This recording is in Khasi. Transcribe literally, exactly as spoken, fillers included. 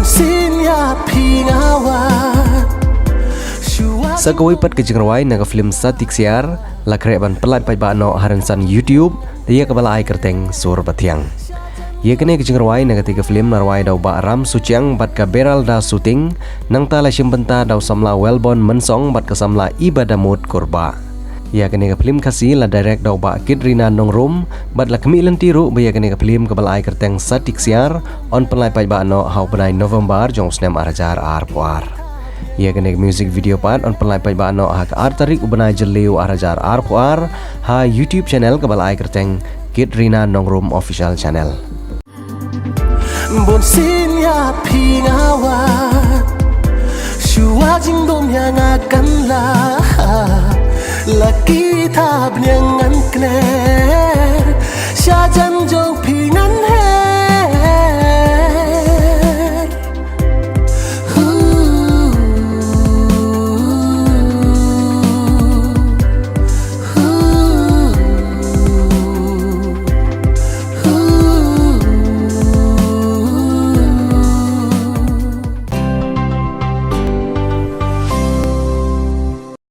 Sin ïa phi nga wan. Shuwa. Sa kawei pat ka jingrwai na ka film Sati Ksiar la khreh ban pyllait paidbah noh ha rynsan YouTube, ïa kaba la ai kyrteng Sur Bathiang. Ïa kane ka jingrwai na katei ka film la rwai da u Bah Ram Suchiang bad ka Beralda Shooting, nangta la shim bynta da u samla Wellborn Mynsong bad ka samla Ibadamut Kurbah. Ïa kane ka film Khasi la direct da u Bah Kitrina Nongrum, bad la khmih lynti ruh ba ïa kane ka film kaba la ai kyrteng Sati Ksiar yn pyllait paidbah noh ha u bnai November jong u snem ar hajar arphew ar. Ïa kane ka music video pat yn pyllait paidbah noh ha ka ar tarik u bnai Jylliew ar hajar arphew ar ha YouTube channel kaba la ai kyrteng Kitrina Nongrum Official Channel. Bun sien ïa phi nga wan. Shuwa jingdum ïa nga kan lah. La ki tha bniang ngan kne.